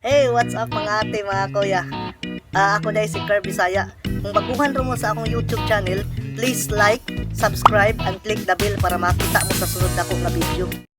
Hey, what's up, mga ate, mga kuya? Ah, ako diay si Kirby Bisaya. Kung baguhan mo sa akong YouTube channel, please like, subscribe, and click the bell para makita mo sa sunod nako nga video.